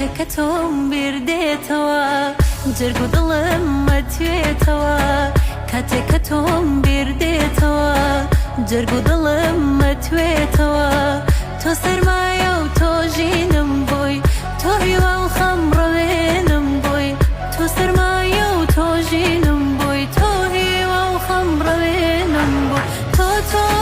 کاتێک کە تۆم بیر دێتەوە جەرگ و دڵم ئەتوێتەوە کاتێک کە تۆم بیر دێتەوە جەرگ و دڵم ئەتوێتەوە تۆ سەرمایە و تۆ ژینم بووی تۆ هیوا و خەم ڕەوێنم بووی تۆ سەرمایە و تۆ ژینم بووی تۆ هیوا و خەم ڕەوێنم بووی تۆ تۆ.